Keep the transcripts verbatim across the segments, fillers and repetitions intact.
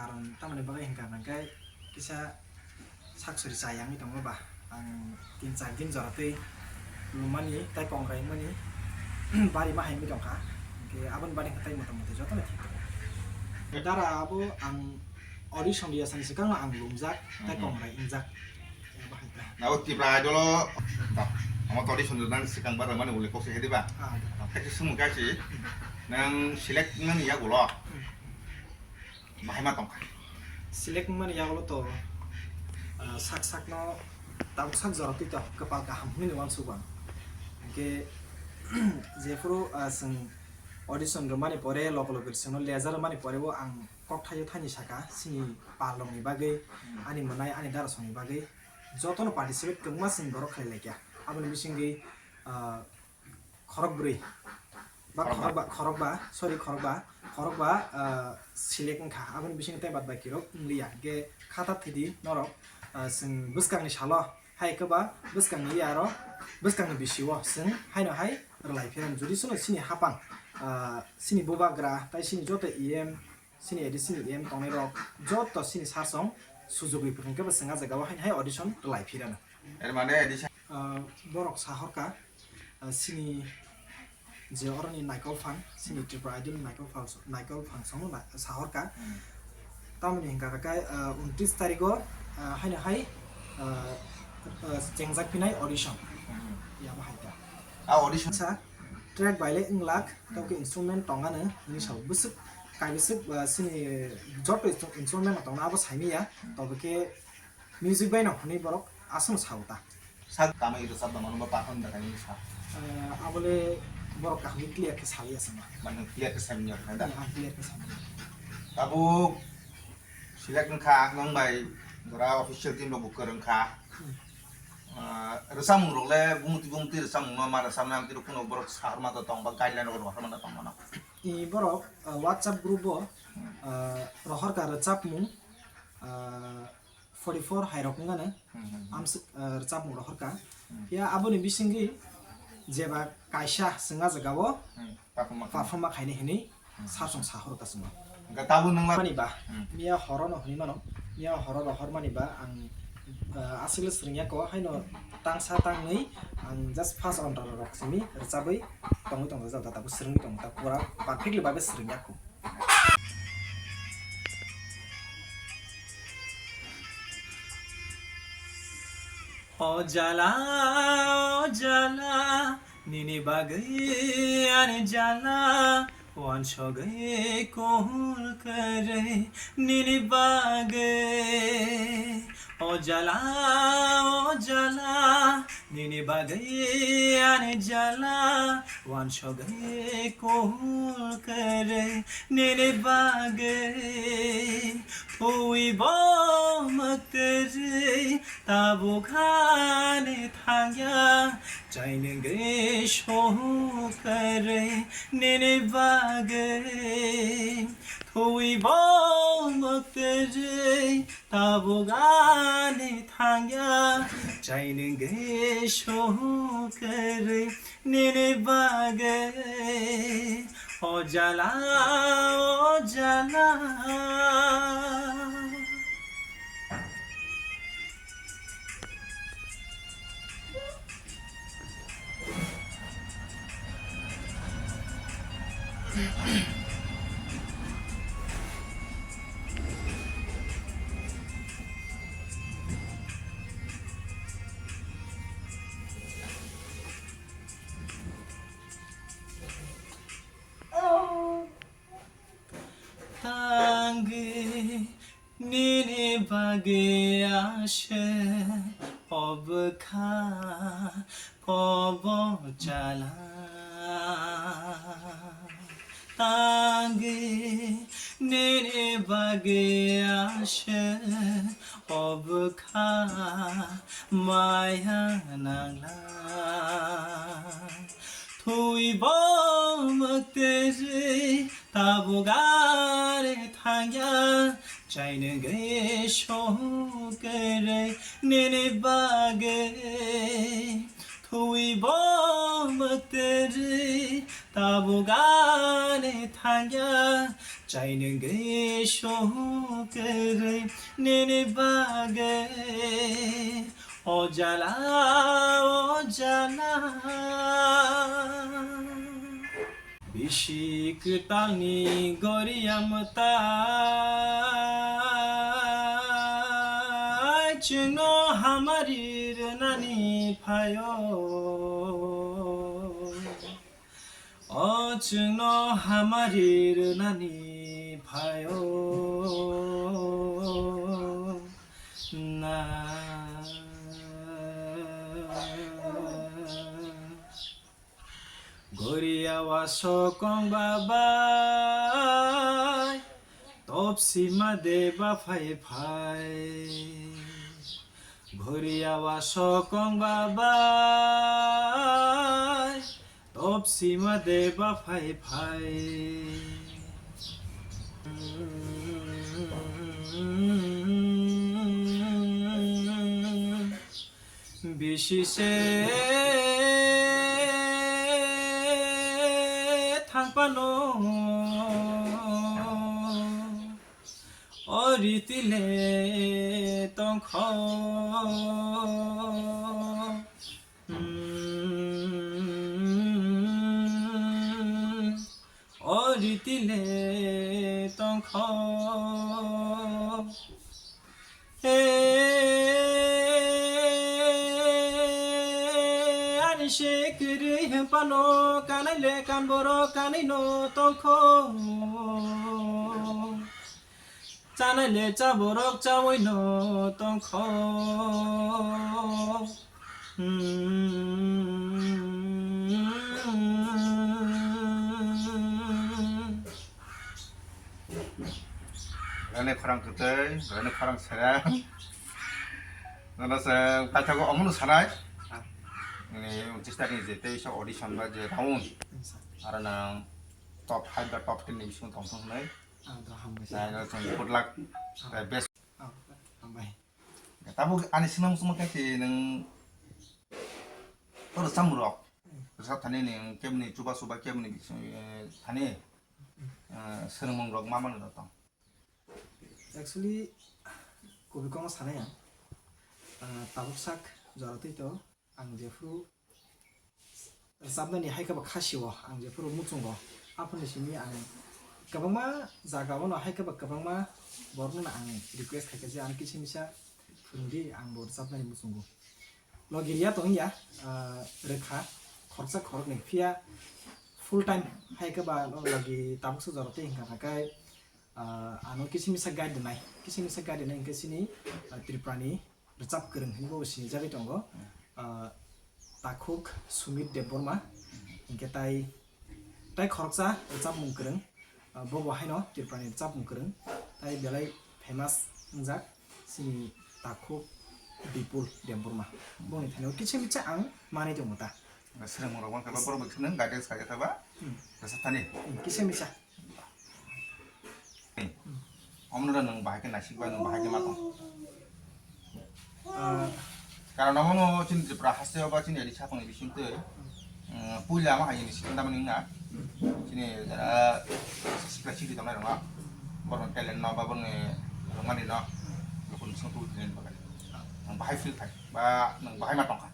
Karon tamoni bagwi hwnkha hwnkhe kisa sak suri chayangwi tongo ba. Ang tin char din jora twi lumani tai kongra wngmani bari ma haimwi tongkha. Hwnkhe aboni bari hwnkhe tai mota moti jotono thik tongo. Dara abo ang audition riyasani swkangno ang lumjak tai Hmm. kongra wngjak. Abo hai ta. Nabo Tipra Idol o, amo audition rwnani swkang ba rwmani ule kok se hedi ba? Ah, da. Khe se sumung khe si, nang select nani yagulo. Hmm. Bahai ma tongkha. Select wngmani yagulo to, ah, sak sakno tabuk sak jora twi to kwpal kaham hwnwi uansuk ang. Hwnkhe jephuru, ah, chwng audition rwmani pore loge loge chwngno lejar rwmani pore bo ang kok thaio thani saka chini pal rokni bagwi, ani mwnai ani darasongni bagwi jotono participate kwbangma chwng borok khlai laikha. Aboni bisingwi, ah, khorok bwrwi ba Khorok ba. khorok ba, khorok ba, sorry, khorok ba, khorok ba, ah, select wngkha. Aboni bisingo tei bad baki rok wngliya. Hwnkhe khata thidi norok, ah, chwng bwskangni salo hai khe ba bwskangni yaro, bwskangni bisio chwng haino hai rwlai phirano. Jodi chwngno chini hapang, ah, chini bubagra tai chini joto E M, chini A D C ni E M tongnai rok joto chini sar song sujugwi phwrwng khe bo chwng ah jagao haino hai audition rwlai phirano. Er mane A D C? Ah, borok sahorka, ah, chini je oroni naikol phang, chini Tripura Idol ni naikol phang, naikol phang songno na-, sahorka. Hmm. Tamoni hwnkha khe, ah, untris tarigo, ah, haino hai, ah, ah, chengjak phinai audition. Hmm. Yabo hai ta. A audition? Sa track baile wnglak, tabo khe instrument tongano hwnwi sao. Bwswk, kaibwswk, ah, chini joto instru-, instrument no tongna abo saimanya, tobo khe music bai no hwnwi borok aswk sao ta. Sak tamo ito sab mano ba pathon da kaini sa. Ah, abole borok kaham clear khe sali aswk ma. Mane clear khe sali ya da. Ang clear khe sali. Tabuk select wngkha, nwng bai jora official team rok bo kwrwngkha. Hmm. Ah, rwchapmung rok le bumti bumti rwchapmung no ma rwchapnai, amtwi rok kuno borok sahor ma to tong ba guideline rok rohor ma to tong mano. I borok, ah, WhatsApp group o, ah, rohor ka rwchapmung, ah, forty four hai rok wngkha na. Hmm, hmm, hmm. Amswk, ah, rwchapmung rohor ka. Hmm. Phiya aboni bisingwi jeba kaisa chwng ah jagao Hmm, perform ma perform ma khaini hwnwi Hmm. sar song sahoro ta chwngno. Hwnkhe tabuk nwng la- Mani ba, Hmm. miya horo no hwnwi mano, miya horo rohor mani ba ang, ah, aswk le swrwng ya ko, haino tangsa tangwi ang just first order rok simi rwchabwi tongwi tong jak, tabuk swrwngwi tong ta pura perfectly babe swrwng ya ko. O jala, o jala, nini bagwi ani jala, wansogwi kohol kwrwi nini bagwi. O jala, o jala, nini bagwi ani jala, wansogwi kohol kwrwi nini bagwi. Phui bo mwktwrwi tabuk ani thangya, chainwgwi sohok kwrwi nini bagwi. Phui bo mwktwrwi tabuk ani thangya, chainwgwi sohok kwrwi nini bagwi, o jala, o jala. Tangwi nini bagwi aswk o bwkha kobo chala. Tangwi nini bagwi aswk o bwkha maya nangla. Thwi bo mwktwrwi tabuk ani thangya, chainwgwi sohok kwrwi nini bagwi. Thwi bo mwktwrwi Tabuk ani thangya chainwgwi sohorwi nini bagwi o jala, o jala. Bisi kwtalni goriya mwtai chwngno hamari rwnani phaio. O chwngno hamari rwnani phaio na. Goriya wasokong babai topsima de baphai phai. Goriya wasokong babai topsima de baphai phai. Bisi se thangpano o ritile tongkho. O ritile tongkho. E, ani se kwrwi hwnphano kanai le kan borok kanai no tongkho. Chanai le cha borok chawi no tongkho. Hmm. Rani khorang kwtwi, rani khorang serang. Nono se paithago omono sanai. Ah. Ni chesta ni je tei sa audition ba je round. Yes, sir. Aro nang top five ba top ten ni bisingo tongthok hinwi. Ah, do hambai, sir. Nai no chwng good luck. Ah. Best. Ah, hambai. Tabuk ani sinam suma khe se nwng oro chamung rok. Rwchap thani nwng kebni chuba chuba kebni bising, eh, thani, eh, swrwngmung rok ma mani rok tong. Actually, kubui kok sanai ang. Ah, tabuk sak jora twi to ang jephuru rwchapnani hai khe ba khasio ang jephuru muchungo. Aphuruni simi ang kwbangma jaga ono hai khe ba kwbangma borokno ang request khai kha je ang kisa misa phwrwng di, ang bo rwchapnani muchungo. Logi riya tong ya, ah, rwkha khoroksa khoroknwi, phiya full time hai khe ba logi tabuksa jora tei hwnkha kha khe, ah, ano kisa misa guide rwnai, kisa misa guide rwnai hwnkhe chini, ah, Tripurani rwchap kwrwng hinwi bo sinijagwi tongo. Ah, takhuk Sumit Debbarma, hinkhe tai, tai khoroksa rwchapmung kwrwng, ah, bo bo haino Tripurani rwchapmung kwrwng, tai belai famous wngjak chini takhuk Bipul Debbarma. Boni thani kisa misa ang manwi tongo ta. Swrwngmung rok wngkha ba borok bai kheno guidance khaikha ba. Hmm. Rwchap thani. Hmm, kisa misa. Omono nwng bahai khe naisik bai, nwng bahai khe ma tong? Ah. Karon omono chini Tripura haste o ba chini adi sapang ni bising twi, mm, puila ma hai ni sikon damani na. Chini jara sikla sikli tongnai rok no. Borok ni talent no ba borok ni rwngmani no. Lukun song tu tini bagani. Nwng bahai feel khai ba nwng bahai ma tongkha?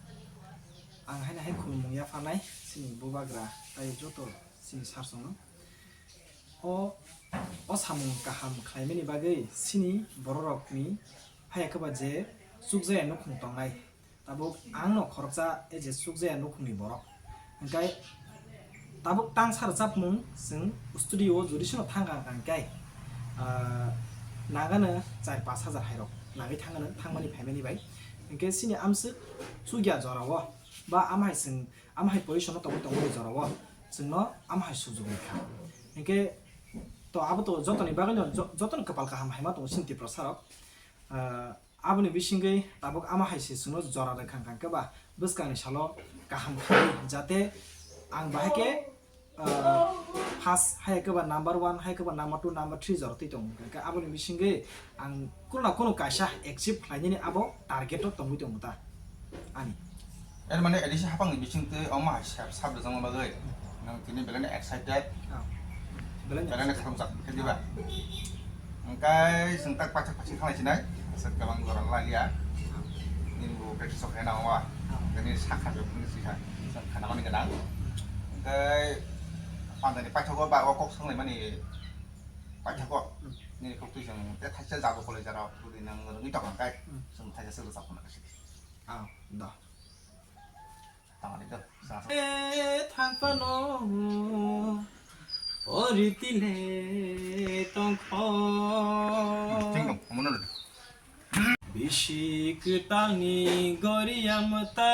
Ang haino hai khulumung yapharnai chini bubagra tai joto chini sarsongno. O, o samung kaham khlaimani bagwi chini bororokni haya khe ba je chukjaya nukhung tongnai, tabuk angno khoroksa e je chukjaya nukhungni borok. Hwnkhe tabuk tangsa rwchapmung chwng studio o jodi sino thang kha hwnkhe, ah, nagano char pash hajar hairok nagwi thangano, thangmani phaimani bai. Hwnkhe chini amswk chukya jorao ba amhai chwng, amhai position o tongwi tongmani jorao chwngno amhai sujugwi kha. Hwnkhe to abo to jotoni bagwino jo-, jotoni kwpal kaham hai ma tongo chini Tiprasarok. Ah, aboni bisingwi tabuk amhai se chwngno jora rwkha hwnkhe ba bwskangni salo kaham khlai jate ang bahai khe, ah, first hai khe ba number one hai khe ba number two, number three jora twi tongo. Hwnkhe aboni bisingwi ang kuno na kuno kaisa achieve khlainani abo target o tongwi tongo ta ani. Er mane A D C hapang ni bising twi omo hai sab, sab rwjakma bagwi Ang tini belai no excited. Oh. Belai no excited. Belai no kharumjak khe diba? Hwnkhe chwng tak paithak paithak thanglaichinai. Aswk kwbang jora no laiya. Oh. Nini bo practice rok khaina ongba. Oh. Hwnkhe nini sakha rok nini sisa. Chwng khanamani gwnang. Hwnkhe panjani paithago ba o kok swnglaimani paithago. Hmm. Nini kok twi chwng tei thaisa jadu kholai jara bwrwi nang rwngwi tongkha hwnkhe. Hmm. Chwng thaisa swk rwchap khna khe. Oh, do. Tangmani do. E thangphano o riti le tongkho. Tingkong, omono do. Bisi kwtalni goriya mwtai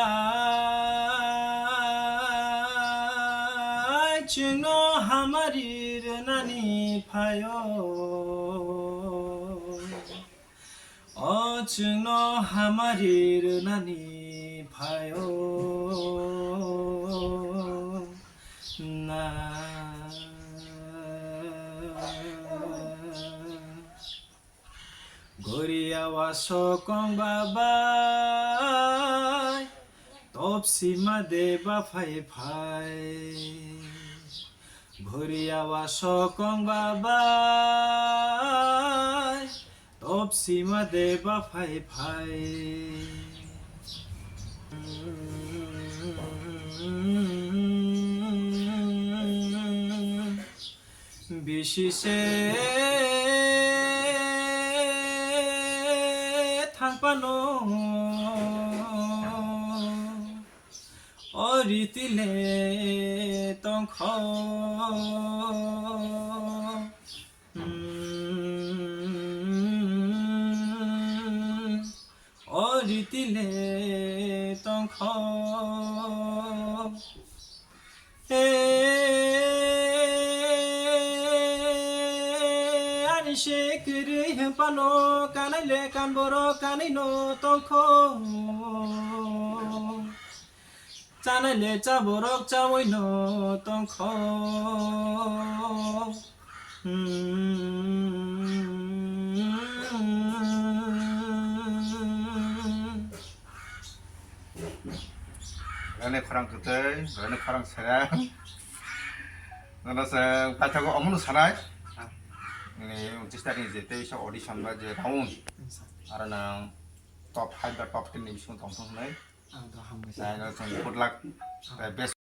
chwngno hamari rwnani phaio. O chwngno hamari rwnani phaio na. Goriya wasokong babai, topsima de baphai phai. Goriya wasokong babai, topsima de baphai phai. Bisi se thangphano o riti le tongkho. O riti le tongkho. E, ani se kwrwi hwnphano kanai le kan borok kanai no tongkho. Chanai le cha borok chawi no tongkho. Rani khorang kwtwi, rani khorang serang. Nono se paithago omono sanai. Ni chista ni je tei sa audition ba je round. Aro nang top five ba top ten ni bisingo tongthok hinwi. Ah, do hambai. Nai no chwng good luck. Ah. Tei best